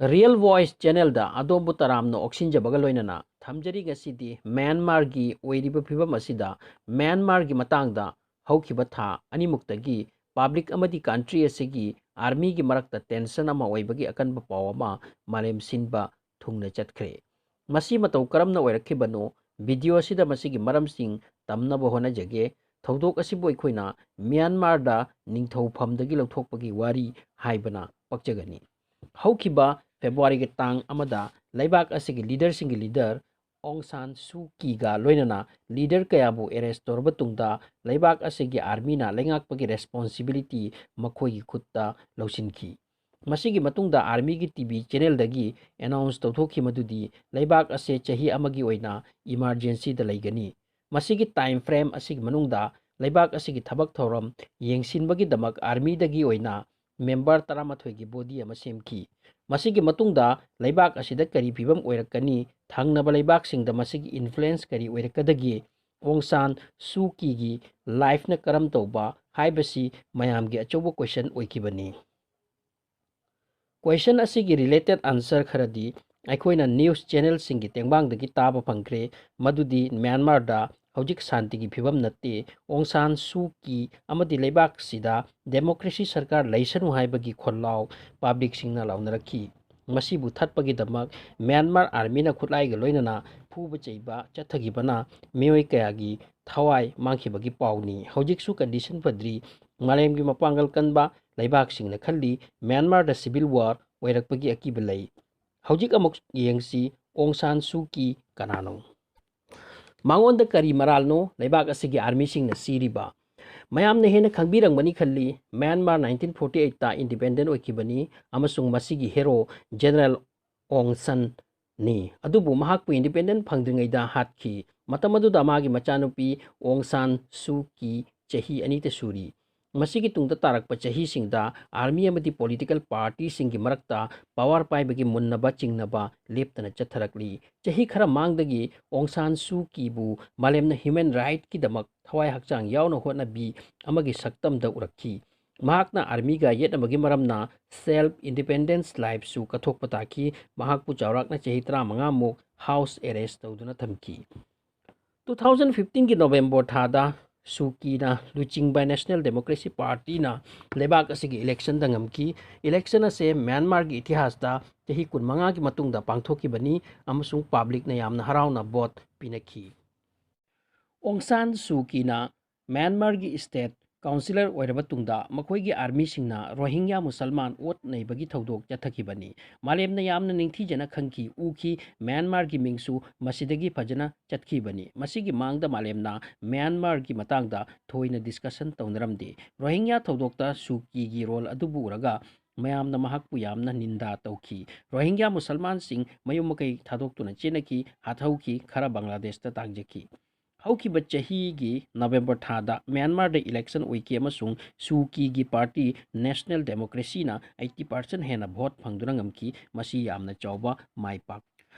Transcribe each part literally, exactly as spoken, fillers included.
Real Voice Channelꯗ ꯑꯗꯣꯝꯕꯨ ꯇꯔꯥꯝꯅ ꯑꯣꯛꯁꯤꯟꯖꯕꯒ ꯂꯣꯏꯅꯅ ꯊꯝꯖꯔꯤ꯫ ꯉꯁꯤꯗꯤ ꯃ꯭ꯌꯥꯟꯃꯥꯔꯒꯤ ꯑꯣꯏꯔꯤꯕ ꯐꯤꯕꯝ ꯑꯁꯤꯗ, ꯃ꯭ꯌꯥꯟꯃꯥꯔꯒꯤ ꯃꯇꯥꯡꯗ ꯍꯧꯈꯤꯕ ꯊꯥ ꯑꯅꯤꯃꯨꯛꯇꯒꯤ public ꯑꯃꯗꯤ country ꯑꯁꯤꯒꯤ armyꯒꯤ ꯃꯔꯛꯇ tension ꯑꯃ ꯑꯣꯏꯕꯒꯤ ꯑꯀꯟꯕ ꯄꯥꯎ ꯑꯃ ꯃꯥꯂꯦꯝ ꯁꯤꯟꯕ ꯊꯨꯡꯅ ꯆꯠꯈ꯭ꯔꯦ꯫ ꯃꯁꯤ ꯃꯇꯧ ꯀꯔꯝꯅ ꯑꯣꯏꯔꯛꯈꯤꯕꯅꯣ? Video ꯑꯁꯤꯗ ꯃꯁꯤꯒꯤ ꯃꯔꯝꯁꯤꯡ ꯇꯝꯅꯕ ꯍꯣꯠꯅꯖꯒꯦ꯫ ꯊꯧꯗꯣꯛ ꯑꯁꯤꯕꯨ ꯑꯩꯈꯣꯏꯅ ꯃ꯭ꯌꯥꯟꯃꯥꯔꯗ ꯅꯤꯡꯊꯧꯐꯝꯗꯒꯤ ꯂꯧꯊꯣꯛꯄꯒꯤ ꯋꯥꯔꯤ ꯍꯥꯏꯕꯅ ꯄꯛꯆꯒꯅꯤ꯫ ꯍꯧꯈꯤꯕ Februaryꯒꯤ ꯇꯥꯡ ꯑꯃꯗ ꯂꯩꯕꯥꯛ ꯑꯁꯤꯒꯤ leaderꯁꯤꯡꯒꯤ leader ꯑꯣꯡ ꯁꯥꯟ ꯁꯨ ꯀꯤꯒ ꯂꯣꯏꯅꯅ leader ꯀꯌꯥꯕꯨ arrest ꯇꯧꯔꯕ ꯇꯨꯡꯗ, ꯂꯩꯕꯥꯛ ꯑꯁꯤꯒꯤ armyꯅ ꯂꯩꯉꯥꯛꯄꯒꯤ responsibility ꯃꯈꯣꯏꯒꯤ ꯈꯨꯠꯇ ꯂꯧꯁꯤꯟꯈꯤ꯫ ꯃꯁꯤꯒꯤ ꯃꯇꯨꯡꯗ armyꯒꯤ TV channelꯗꯒꯤ announce ꯇꯧꯊꯣꯛꯈꯤ ꯃꯗꯨꯗꯤ ꯂꯩꯕꯥꯛ ꯑꯁꯦ ꯆꯍꯤ ꯑꯃꯒꯤ ꯑꯣꯏꯅ emergencyꯗ ꯂꯩꯒꯅꯤ꯫ ꯃꯁꯤꯒꯤ time frame ꯑꯁꯤꯒꯤ ꯃꯅꯨꯡꯗ ꯂꯩꯕꯥꯛ ꯑꯁꯤꯒꯤ ꯊꯕꯛ ꯊꯧꯔꯝ ꯌꯦꯡꯁꯤꯟꯕꯒꯤꯗꯃꯛ armyꯗꯒꯤ ꯑꯣꯏꯅ member ꯇꯔꯥꯃꯥꯊꯣꯏꯒꯤ body ꯑꯃ ꯁꯦꯝꯈꯤ꯫ ꯃꯁꯤꯒꯤ ꯃꯇꯨꯡꯗ ꯂꯩꯕꯥꯛ ꯑꯁꯤꯗ ꯀꯔꯤ ꯐꯤꯕꯝ ꯑꯣꯏꯔꯛꯀꯅꯤ, ꯊꯪꯅꯕ ꯂꯩꯕꯥꯛꯁꯤꯡꯗ ꯃꯁꯤꯒꯤ influence ꯀꯔꯤ ꯑꯣꯏꯔꯛꯀꯗꯒꯦ, ꯑꯣꯡ ꯁꯥꯟ ꯁꯨ ꯀꯤꯒꯤ lifeꯅ ꯀꯔꯝ ꯇꯧꯕ ꯍꯥꯏꯕꯁꯤ ꯃꯌꯥꯝꯒꯤ ꯑꯆꯧꯕ question ꯑꯣꯏꯈꯤꯕꯅꯤ꯫ Question ꯑꯁꯤꯒꯤ related answer ꯈꯔꯗꯤ ꯑꯩꯈꯣꯏꯅ news channelꯁꯤꯡꯒꯤ ꯇꯦꯡꯕꯥꯡꯗꯒꯤ ꯇꯥꯕ ꯐꯪꯈ꯭ꯔꯦ, ꯃꯗꯨꯗꯤ ꯃ꯭ꯌꯥꯟꯃꯥꯔꯗ ꯍꯧꯖꯤꯛ ꯁꯥꯟꯇꯤꯒꯤ ꯐꯤꯕꯝ ꯅꯠꯇꯦ, ꯑꯣꯡ ꯁꯥꯟ ꯁꯨ ꯀꯤ ꯑꯃꯗꯤ ꯂꯩꯕꯥꯛꯁꯤꯗ democracy ꯁꯔꯀꯥꯔ ꯂꯩꯁꯅꯨ ꯍꯥꯏꯕꯒꯤ ꯈꯣꯜꯂꯥꯎ publicꯁꯤꯡꯅ ꯂꯥꯎꯅꯔꯛꯈꯤ꯫ ꯃꯁꯤꯕꯨ ꯊꯠꯄꯒꯤꯗꯃꯛ ꯃ꯭ꯌꯥꯟꯃꯥꯔ armyꯅ ꯈꯨꯠꯂꯥꯏꯒ ꯂꯣꯏꯅꯅ ꯐꯨꯕ ꯆꯩꯕ ꯆꯠꯊꯈꯤꯕꯅ ꯃꯤꯑꯣꯏ ꯀꯌꯥꯒꯤ ꯊꯋꯥꯏ ꯃꯥꯡꯈꯤꯕꯒꯤ ꯄꯥꯎꯅꯤ꯫ ꯍꯧꯖꯤꯛꯁꯨ condition ꯐꯗ꯭ꯔꯤ꯫ ꯃꯥꯂꯦꯝꯒꯤ ꯃꯄꯥꯡꯒꯜ ꯀꯟꯕ ꯂꯩꯕꯥꯛꯁꯤꯡꯅ ꯈꯜꯂꯤ ꯃ꯭ꯌꯥꯟꯃꯥꯔꯗ civil war ꯑꯣꯏꯔꯛꯄꯒꯤ ꯑꯀꯤꯕ ꯂꯩ꯫ ꯍꯧꯖꯤꯛ ꯑꯃꯨꯛ ꯌꯦꯡꯁꯤ, ꯑꯣꯡ ꯁꯥꯟ ꯁꯨ ꯀꯤ ꯀꯅꯥꯅꯣ? ꯃꯉꯣꯟꯗ ꯀꯔꯤ ꯃꯔꯥꯜꯅꯣ ꯂꯩꯕꯥꯛ ꯑꯁꯤꯒꯤ armyꯁꯤꯡꯅ ꯁꯤꯔꯤꯕ? ꯃꯌꯥꯝꯅ ꯍꯦꯟꯅ ꯈꯪꯕꯤꯔꯝꯒꯅꯤ ꯈꯜꯂꯤ, ꯃ꯭ꯌꯥꯟꯃꯥꯔ nineteen forty eightꯇ independent ꯑꯣꯏꯈꯤꯕꯅꯤ ꯑꯃꯁꯨꯡ ꯃꯁꯤꯒꯤ hero General ꯑꯣꯡ ꯁꯟꯅꯤ꯫ ꯑꯗꯨꯕꯨ ꯃꯍꯥꯛꯄꯨ independent ꯐꯪꯗ꯭ꯔꯤꯉꯩꯗ ꯍꯥꯠꯈꯤ꯫ ꯃꯇꯝ ꯑꯗꯨꯗ ꯃꯥꯒꯤ ꯃꯆꯥꯅꯨꯄꯤ ꯑꯣꯡ ꯁꯥꯟ ꯁꯨ ꯀꯤ ꯆꯍꯤ ꯑꯅꯤꯇ ꯁꯨꯔꯤ꯫ ꯃꯁꯤꯒꯤ ꯇꯨꯡꯗ ꯇꯥꯔꯛꯄ ꯆꯍꯤꯁꯤꯡꯗ army ꯑꯃꯗꯤ political partyꯁꯤꯡꯒꯤ ꯃꯔꯛꯇ power ꯄꯥꯏꯕꯒꯤ ꯃꯨꯟꯅꯕ ꯆꯤꯡꯅꯕ ꯂꯦꯞꯇꯅ ꯆꯠꯊꯔꯛꯂꯤ꯫ ꯆꯍꯤ ꯈꯔ ꯃꯥꯡꯗꯒꯤ ꯑꯣꯡ ꯁꯥꯟ ꯁꯨ ꯀꯤꯕꯨ ꯃꯥꯂꯦꯝꯅ human rightꯀꯤꯗꯃꯛ ꯊꯋꯥꯏ ꯍꯛꯆꯥꯡ ꯌꯥꯎꯅ ꯍꯣꯠꯅꯕꯤ ꯑꯃꯒꯤ ꯁꯛꯇꯝꯗ ꯎꯔꯛꯈꯤ꯫ ꯃꯍꯥꯛꯅ ꯑꯥꯔꯃꯤꯒ ꯌꯦꯠꯅꯕꯒꯤ ꯃꯔꯝꯅ self independence life ꯁꯨ ꯀꯠꯊꯣꯛꯄ ꯇꯥꯈꯤ꯫ ꯃꯍꯥꯛꯄꯨ ꯆꯥꯎꯔꯥꯛꯅ ꯆꯍꯤ ꯇꯔꯥꯃꯉꯥꯃꯨꯛ house arrest ꯇꯧꯗꯨꯅ ꯊꯝꯈꯤ꯫ Two thousand fifteen ꯒꯤ November ꯊꯥꯗ ꯁꯨꯀꯤꯅ ꯂꯨꯆꯤꯡꯕ National Democracy Party ꯅ ꯂꯩꯕꯥꯛ ꯑꯁꯤꯒꯤ election ꯗ ꯉꯝꯈꯤ꯫ Election ꯑꯁꯦ ꯃ꯭ꯌꯥꯟꯃꯥꯔꯒꯤ ꯏꯇꯤꯍꯥꯁꯇ ꯆꯍꯤ ꯀꯨꯟꯃꯉꯥꯒꯤ ꯃꯇꯨꯡꯗ ꯄꯥꯡꯊꯣꯛꯈꯤꯕꯅꯤ ꯑꯃꯁꯨꯡ public ꯅ ꯌꯥꯝꯅ ꯍꯔꯥꯎꯅ vote ꯄꯤꯅꯈꯤ꯫ ꯑꯣꯡ ꯁꯥꯟ ꯁꯨꯀꯤꯅ ꯃ꯭ꯌꯥꯟꯃꯥꯔꯒꯤ state councillor ꯑꯣꯏꯔꯕ ꯇꯨꯡꯗ ꯃꯈꯣꯏꯒꯤ ꯑꯥꯔꯃꯤꯁꯤꯡꯅ ꯔꯣꯍꯤꯡꯒ꯭ꯌꯥ ꯃꯨꯁꯜꯃꯥꯟ ꯑꯣꯠ ꯅꯩꯕꯒꯤ ꯊꯧꯗꯣꯛ ꯆꯠꯊꯈꯤꯕꯅꯤ꯫ ꯃꯥꯂꯦꯝꯅ ꯌꯥꯝꯅ ꯅꯤꯡꯊꯤꯖꯅ ꯈꯪꯈꯤ, ꯎꯈꯤ, ꯃ꯭ꯌꯥꯟꯃꯥꯔꯒꯤ ꯃꯤꯡꯁꯨ ꯃꯁꯤꯗꯒꯤ ꯐꯖꯅ ꯆꯠꯈꯤꯕꯅꯤ꯫ ꯃꯁꯤꯒꯤ ꯃꯥꯡꯗ ꯃꯥꯂꯦꯝꯅ ꯃ꯭ꯌꯥꯟꯃꯥꯔꯒꯤ ꯃꯇꯥꯡꯗ ꯊꯣꯏꯅ discussion ꯇꯧꯅꯔꯝꯗꯦ꯫ ꯔꯣꯍꯤꯡꯒ꯭ꯌꯥ ꯊꯧꯗꯣꯛꯇ ꯁꯨꯀꯤꯒꯤ role ꯑꯗꯨꯕꯨ ꯎꯔꯒ ꯃꯌꯥꯝꯅ ꯃꯍꯥꯛꯄꯨ ꯌꯥꯝꯅ ꯅꯤꯟꯗꯥ ꯇꯧꯈꯤ꯫ ꯔꯣꯍꯤꯡꯒ꯭ꯌꯥ ꯃꯨꯁꯜꯃꯥꯟꯁꯤꯡ ꯃꯌꯨꯝ ꯃꯀꯩ ꯊꯥꯗꯣꯛꯇꯨꯅ ꯆꯦꯟꯅꯈꯤ, ꯍꯥꯠꯍꯧꯈꯤ, ꯈꯔ ꯕꯪꯒ꯭ꯂꯥꯗꯦꯁꯇ ꯇꯥꯡꯖꯈꯤ꯫ ꯍꯧꯈꯤꯕ ꯆꯍꯤꯒꯤ November ꯊꯥꯗ ꯃ꯭ꯌꯥꯟꯃꯥꯔꯗ election ꯑꯣꯏꯈꯤ ꯑꯃꯁꯨꯡ ꯁꯨꯀꯤꯒꯤ party National Democracy ꯅ eighty percent ꯍꯦꯟꯅ vote ꯐꯪꯗꯨꯅ ꯉꯝꯈꯤ꯫ ꯃꯁꯤ ꯌꯥꯝꯅ ꯆꯥꯎꯕ ꯃꯥꯏ ꯄꯥꯛ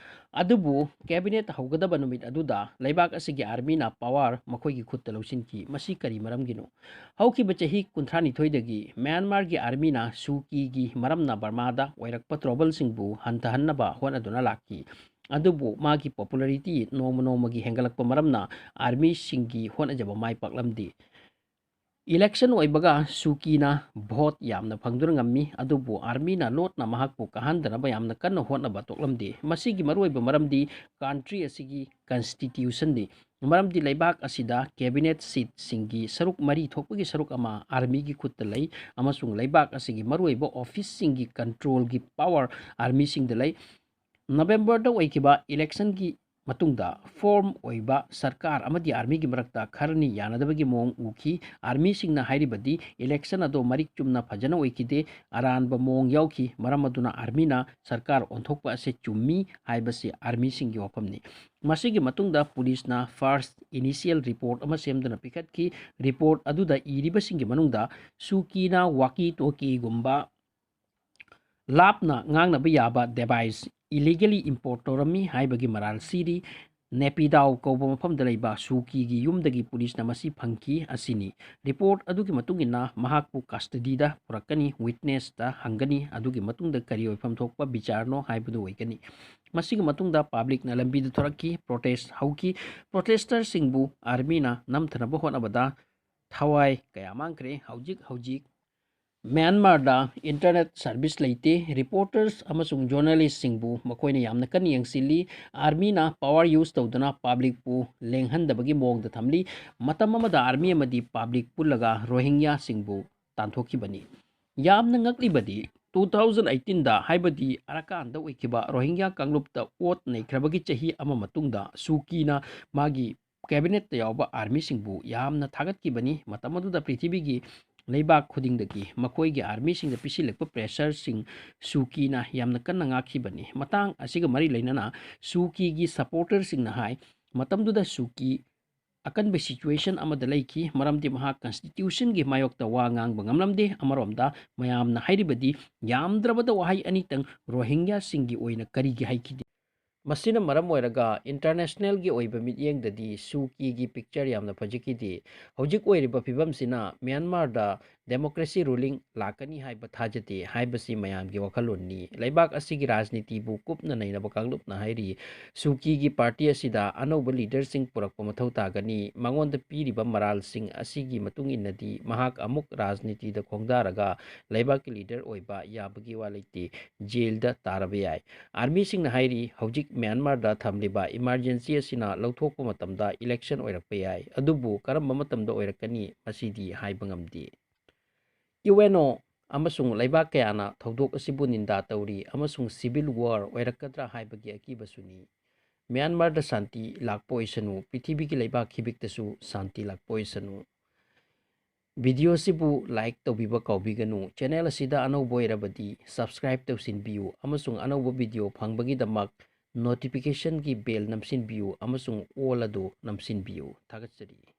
ꯑꯗꯨꯕꯨ cabinet ꯍꯧꯒꯗꯕ ꯅꯨꯃꯤꯠ ꯑꯗꯨꯗ ꯂꯩꯕꯥꯛ ꯑꯁꯤꯒꯤ ꯑꯥꯔꯃꯤꯅ power ꯃꯈꯣꯏꯒꯤ ꯈꯨꯠꯇ ꯂꯧꯁꯤꯟꯈꯤ꯫ ꯃꯁꯤ ꯀꯔꯤ ꯃꯔꯝꯒꯤꯅꯣ? ꯍꯧꯈꯤꯕ ꯆꯍꯤ ꯀꯨꯟꯊ꯭ꯔꯥꯅꯤꯊꯣꯏꯗꯒꯤ ꯃ꯭ꯌꯥꯟꯃꯥꯔꯒꯤ ꯑꯥꯔꯃꯤꯅ ꯁꯨꯀꯤꯒꯤ ꯃꯔꯝꯅ ꯕꯔꯃꯥꯗ ꯑꯣꯏꯔꯛꯄ troubleꯁꯤꯡꯕꯨ ꯍꯟꯊꯍꯟꯅꯕ ꯍꯣꯠꯅꯗꯨꯅ ꯂꯥꯛꯈꯤ꯫ ꯑꯗꯨꯕꯨ ꯃꯥꯒꯤ popularity ꯅꯣꯡꯃ ꯅꯣꯡꯃꯒꯤ ꯍꯦꯟꯒꯠꯂꯛꯄ ꯃꯔꯝꯅ ꯑꯥꯔꯃꯤꯁꯤꯡꯒꯤ ꯍꯣꯠꯅꯖꯕ ꯃꯥꯏ ꯄꯥꯛꯂꯝꯗꯦ꯫ Election ꯑꯣꯏꯕꯒ ꯁꯨꯀꯤꯅ vote ꯌꯥꯝꯅ ꯐꯪꯗꯨꯅ ꯉꯝꯃꯤ, ꯑꯗꯨꯕꯨ ꯑꯥꯔꯃꯤꯅ ꯂꯣꯠꯅ ꯃꯍꯥꯛꯄꯨ ꯀꯥꯍꯟꯗꯅꯕ ꯌꯥꯝꯅ ꯀꯟꯅ ꯍꯣꯠꯅꯕ ꯇꯣꯛꯂꯝꯗꯦ꯫ ꯃꯁꯤꯒꯤ ꯃꯔꯨꯑꯣꯏꯕ ꯃꯔꯝꯗꯤ country ꯑꯁꯤꯒꯤ constitutionꯅꯤ꯫ ꯃꯔꯝꯗꯤ ꯂꯩꯕꯥꯛ ꯑꯁꯤꯗ cabinet seatꯁꯤꯡꯒꯤ ꯁꯔꯨꯛ ꯃꯔꯤ ꯊꯣꯛꯄꯒꯤ ꯁꯔꯨꯛ ꯑꯃ ꯑꯥꯔꯃꯤꯒꯤ ꯈꯨꯠꯇ ꯂꯩ ꯑꯃꯁꯨꯡ ꯂꯩꯕꯥꯛ ꯑꯁꯤꯒꯤ ꯃꯔꯨꯑꯣꯏꯕ officeꯁꯤꯡꯒꯤ controlꯒꯤ power ꯑꯥꯔꯃꯤꯁꯤꯡꯗ ꯂꯩ꯫ Novemberꯗ ꯑꯣꯏꯈꯤꯕ electionꯒꯤ ꯃꯇꯨꯡꯗ form ꯑꯣꯏꯕ ꯁꯔꯀꯥꯔ ꯑꯃꯗꯤ ꯑꯥꯔꯃꯤꯒꯤ ꯃꯔꯛꯇ ꯈꯔꯅꯤ ꯌꯥꯅꯗꯕꯒꯤ ꯃꯑꯣꯡ ꯎꯈꯤ꯫ ꯑꯥꯔꯃꯤꯁꯤꯡꯅ ꯍꯥꯏꯔꯤꯕꯗꯤ election ꯑꯗꯣ ꯃꯔꯤꯛ ꯆꯨꯝꯅ ꯐꯖꯅ ꯑꯣꯏꯈꯤꯗꯦ, ꯑꯔꯥꯟꯕ ꯃꯑꯣꯡ ꯌꯥꯎꯈꯤ꯫ ꯃꯔꯝ ꯑꯗꯨꯅ ꯑꯥꯔꯃꯤꯅ ꯁꯔꯀꯥꯔ ꯑꯣꯟꯊꯣꯛꯄ ꯑꯁꯤ ꯆꯨꯝꯃꯤ ꯍꯥꯏꯕꯁꯤ ꯑꯥꯔꯃꯤꯁꯤꯡꯒꯤ ꯋꯥꯐꯝꯅꯤ꯫ ꯃꯁꯤꯒꯤ ꯃꯇꯨꯡꯗ ꯄꯨꯂꯤꯁꯅ first initial report ꯑꯃ ꯁꯦꯝꯗꯨꯅ ꯄꯤꯈꯠꯈꯤ꯫ Report ꯑꯗꯨꯗ ꯏꯔꯤꯕꯁꯤꯡꯒꯤ ꯃꯅꯨꯡꯗ ꯁꯨꯀꯤꯅ walkie talkieꯒꯨꯝꯕ ꯂꯥꯞꯅ ꯉꯥꯡꯅꯕ ꯌꯥꯕ device illegally import ꯇꯧꯔꯝꯃꯤ ꯍꯥꯏꯕꯒꯤ ꯃꯔꯥꯜ ꯁꯤꯔꯤ꯫ ꯅꯦꯄꯤꯗꯥꯎ ꯀꯧꯕ ꯃꯐꯝꯗ ꯂꯩꯕ ꯁꯨꯀꯤꯒꯤ ꯌꯨꯝꯗꯒꯤ ꯄꯨꯂꯤꯁꯅ ꯃꯁꯤ ꯐꯪꯈꯤ ꯑꯁꯤꯅꯤ꯫ ꯔꯤꯄꯣꯔꯠ ꯑꯗꯨꯒꯤ ꯃꯇꯨꯡ ꯏꯟꯅ ꯃꯍꯥꯛꯄꯨ ꯀꯁꯇꯗꯤꯗ ꯄꯨꯔꯛꯀꯅꯤ, ꯋꯤꯠꯅꯦꯁꯇ ꯍꯪꯒꯅꯤ, ꯑꯗꯨꯒꯤ ꯃꯇꯨꯡꯗ ꯀꯔꯤ ꯑꯣꯏꯐꯝ ꯊꯣꯛꯄ ꯕꯤꯆꯥꯔꯅꯣ ꯍꯥꯏꯕꯗꯨ ꯑꯣꯏꯒꯅꯤ꯫ ꯃꯁꯤꯒꯤ ꯃꯇꯨꯡꯗ ꯄꯕ꯭ꯂꯤꯛꯅ ꯂꯝꯕꯤꯗ ꯊꯣꯔꯛꯈꯤ, ꯄ꯭ꯔꯣꯇꯦꯁ ꯍꯧꯈꯤ꯫ ꯄ꯭ꯔꯣꯇꯦꯁꯇꯔꯁꯤꯡꯕꯨ ꯑꯥꯔꯃꯤꯅ ꯅꯝꯊꯅꯕ ꯍꯣꯠꯅꯕꯗ ꯊꯋꯥꯏ ꯀꯌꯥ ꯃꯥꯡꯈ꯭ꯔꯦ꯫ ꯍꯧꯖꯤꯛ ꯍꯧꯖꯤꯛ ꯃ꯭ꯌꯥꯟꯃꯥꯔꯗ ꯏꯟꯇꯔꯅꯦꯠ ꯁꯥꯔꯚꯤꯁ ꯂꯩꯇꯦ꯫ ꯔꯤꯄꯣꯔꯇꯔꯁ ꯑꯃꯁꯨꯡ ꯖꯔꯅꯦꯂꯤꯁꯁꯤꯡꯕꯨ ꯃꯈꯣꯏꯅ ꯌꯥꯝꯅ ꯀꯟꯅ ꯌꯦꯡꯁꯤꯜꯂꯤ꯫ ꯑꯥꯔꯃꯤꯅ ꯄꯋꯥꯔ ꯌꯨꯁ ꯇꯧꯗꯨꯅ ꯄꯕ꯭ꯂꯤꯛꯄꯨ ꯂꯦꯡꯍꯟꯗꯕꯒꯤ ꯃꯑꯣꯡꯗ ꯊꯝꯂꯤ꯫ ꯃꯇꯝ ꯑꯃꯗ ꯑꯥꯔꯃꯤ ꯑꯃꯗꯤ ꯄꯕ꯭ꯂꯤꯛ ꯄꯨꯜꯂꯒ ꯔꯣꯍꯤꯡꯌꯥꯁꯤꯡꯕꯨ ꯇꯥꯟꯊꯣꯛꯈꯤꯕꯅꯤ꯫ ꯌꯥꯝꯅ ꯉꯛꯂꯤꯕꯗꯤ, ꯇꯨ ꯊꯥꯎꯖꯟ ꯑꯩꯠꯇꯤꯟꯗ, ꯍꯥꯏꯕꯗꯤ ꯑꯔꯥꯀꯥꯟꯗ ꯑꯣꯏꯈꯤꯕ ꯔꯣꯍꯤꯡꯌꯥ ꯀꯥꯡꯂꯨꯞꯇ ꯑꯣꯠ ꯅꯩꯈ꯭ꯔꯕꯒꯤ ꯆꯍꯤ ꯑꯃ ꯃꯇꯨꯡꯗ, ꯁꯨꯀꯤꯅ ꯃꯥꯒꯤ ꯀꯦꯕꯤꯅꯦꯠꯇ ꯌꯥꯎꯕ ꯑꯥꯔꯃꯤꯁꯤꯡꯕꯨ ꯌꯥꯝꯅ ꯊꯥꯒꯠꯈꯤꯕꯅꯤ꯫ ꯃꯇꯝ ꯑꯗꯨꯗ ꯄ꯭ꯔꯤꯊꯤꯕꯤꯒꯤ ꯂꯩꯕꯥꯛ ꯈꯨꯗꯤꯡꯗꯒꯤ ꯃꯈꯣꯏꯒꯤ ꯑꯥꯔꯃꯤꯁꯤꯡꯗ ꯄꯤꯁꯤꯜꯂꯛꯄ ꯄ꯭ꯔꯦꯁꯔꯁꯤꯡ ꯁꯨꯀꯤꯅ ꯌꯥꯝꯅ ꯀꯟꯅ ꯉꯥꯛꯈꯤꯕꯅꯤ꯫ ꯃꯇꯥꯡ ꯑꯁꯤꯒ ꯃꯔꯤ ꯂꯩꯅꯅ ꯁꯨꯀꯤꯒꯤ ꯁꯄꯣꯔꯇꯔꯁꯤꯡꯅ ꯍꯥꯏ, ꯃꯇꯝꯗꯨꯗ ꯁꯨꯀꯤ ꯑꯀꯟꯕ ꯁꯤꯆꯨꯋꯦꯁꯟ ꯑꯃꯗ ꯂꯩꯈꯤ, ꯃꯔꯝꯗꯤ ꯃꯍꯥꯛ ꯀꯟꯁꯇꯤꯇ꯭ꯌꯨꯁꯟꯒꯤ ꯃꯥꯌꯣꯛꯇ ꯋꯥ ꯉꯥꯡꯕ ꯉꯝꯂꯝꯗꯦ꯫ ꯑꯃꯔꯣꯝꯗ ꯃꯌꯥꯝꯅ ꯍꯥꯏꯔꯤꯕꯗꯤ, ꯌꯥꯝꯗ꯭ꯔꯕꯗ ꯋꯥꯍꯩ ꯑꯅꯤꯇꯪ ꯔꯣꯍꯤꯡꯌꯥꯁꯤꯡꯒꯤ ꯑꯣꯏꯅ ꯀꯔꯤꯒꯤ ꯍꯥꯏꯈꯤꯗꯦ? ꯃꯁꯤꯅ ꯃꯔꯝ ꯑꯣꯏꯔꯒ ꯏꯟꯇꯔꯅꯦꯁꯅꯦꯜꯒꯤ ꯑꯣꯏꯕ ꯃꯤꯠꯌꯦꯡꯗꯗꯤ ꯁꯨꯀꯤꯒꯤ ꯄꯤꯛꯆꯔ ꯌꯥꯝꯅ ꯐꯖꯈꯤꯗꯦ꯫ ꯍꯧꯖꯤꯛ ꯑꯣꯏꯔꯤꯕ ꯐꯤꯕꯝꯁꯤꯅ ꯃ꯭ꯌꯥꯟꯃꯥꯔꯗ ꯗꯦꯃꯣꯀ꯭ꯔꯦꯁꯤ ꯔꯨꯂꯤꯡ ꯂꯥꯛꯀꯅꯤ ꯍꯥꯏꯕ ꯊꯥꯖꯗꯦ ꯍꯥꯏꯕꯁꯤ ꯃꯌꯥꯝꯒꯤ ꯋꯥꯈꯜꯂꯣꯟꯅꯤ꯫ ꯂꯩꯕꯥꯛ ꯑꯁꯤꯒꯤ ꯔꯥꯖꯅꯤꯇꯤꯕꯨ ꯀꯨꯞꯅ ꯅꯩꯅꯕ ꯀꯥꯡꯂꯨꯞꯅ ꯍꯥꯏꯔꯤ, ꯁꯨꯀꯤꯒꯤ ꯄꯥꯔꯇꯤ ꯑꯁꯤꯗ ꯑꯅꯧꯕ ꯂꯤꯗꯔꯁꯤꯡ ꯄꯨꯔꯛꯄ ꯃꯊꯧ ꯇꯥꯒꯅꯤ꯫ ꯃꯉꯣꯟꯗ ꯄꯤꯔꯤꯕ ꯃꯔꯥꯜꯁꯤꯡ ꯑꯁꯤꯒꯤ ꯃꯇꯨꯡ ꯏꯟꯅꯗꯤ ꯃꯍꯥꯛ ꯑꯃꯨꯛ ꯔꯥꯖꯅꯤꯇꯤꯗ ꯈꯣꯡꯗꯥꯔꯒ ꯂꯩꯕꯥꯛꯀꯤ ꯂꯤꯗꯔ ꯑꯣꯏꯕ ꯌꯥꯕꯒꯤ ꯋꯥ ꯂꯩꯇꯦ, ꯖꯦꯜꯗ ꯇꯥꯔꯕ ꯌꯥꯏ꯫ ꯑꯥꯔꯃꯤꯁꯤꯡꯅ ꯍꯥꯏꯔꯤ, ꯍꯧꯖꯤꯛ ꯃ꯭ꯌꯥꯟꯃꯥꯔꯗ ꯊꯝꯂꯤꯕ ꯏꯃꯥꯔꯖꯦꯟꯁꯤ ꯑꯁꯤꯅ ꯂꯧꯊꯣꯛꯄ ꯃꯇꯝꯗ ꯏꯂꯦꯛꯁꯟ ꯑꯣꯏꯔꯛꯄ ꯌꯥꯏ, ꯑꯗꯨꯕꯨ ꯀꯔꯝꯕ ꯃꯇꯝꯗ ꯑꯣꯏꯔꯛꯀꯅꯤ, ꯃꯁꯤꯗꯤ ꯍꯥꯏꯕ ꯉꯝꯗꯦ꯫ ꯌꯨ ꯑꯦꯟ ꯑꯣ ꯑꯃꯁꯨꯡ ꯂꯩꯕꯥꯛ ꯀꯌꯥꯅ ꯊꯧꯗꯣꯛ ꯑꯁꯤꯕꯨ ꯅꯤꯟꯗꯥ ꯇꯧꯔꯤ ꯑꯃꯁꯨꯡ ꯁꯤꯚꯤꯜ ꯋꯥꯔ ꯑꯣꯏꯔꯛꯀꯗ꯭ꯔꯥ ꯍꯥꯏꯕꯒꯤ ꯑꯀꯤꯕꯁꯨꯅꯤ꯫ ꯃ꯭ꯌꯥꯟꯃꯥꯔꯗ ꯁꯥꯟꯇꯤ ꯂꯥꯛꯄ ꯑꯣꯏꯁꯅꯨ, ꯄ꯭ꯔꯤꯊꯤꯕꯤꯒꯤ ꯂꯩꯕꯥꯛ ꯈꯤꯕꯤꯛꯇꯁꯨ ꯁꯥꯟꯇꯤ ꯂꯥꯛꯄ ꯑꯣꯏꯁꯅꯨ꯫ ꯚꯤꯗꯤꯑꯣꯁꯤꯕꯨ ꯂꯥꯏꯛ ꯇꯧꯕꯤꯕ ꯀꯥꯎꯕꯤꯒꯅꯨ꯫ ꯆꯦꯅꯦꯜ ꯑꯁꯤꯗ ꯑꯅꯧꯕ ꯑꯣꯏꯔꯕꯗꯤ ꯁꯕꯁꯀ꯭ꯔꯥꯏꯕ ꯇꯧꯁꯤꯟꯕꯤꯌꯨ ꯑꯃꯁꯨꯡ ꯑꯅꯧꯕ ꯚꯤꯗꯤꯑꯣ ꯐꯪꯕꯒꯤꯗꯃꯛ ꯅꯣꯇꯤꯐꯤꯀꯦꯁꯟꯒꯤ ꯕꯦꯜ ꯅꯝꯁꯤꯟꯕꯤꯌꯨ ꯑꯃꯁꯨꯡ ꯑꯣꯜ ꯑꯗꯨ ꯅꯝꯁꯤꯟꯕꯤꯌꯨ꯫ ꯊꯥꯒꯠꯆꯔꯤ꯫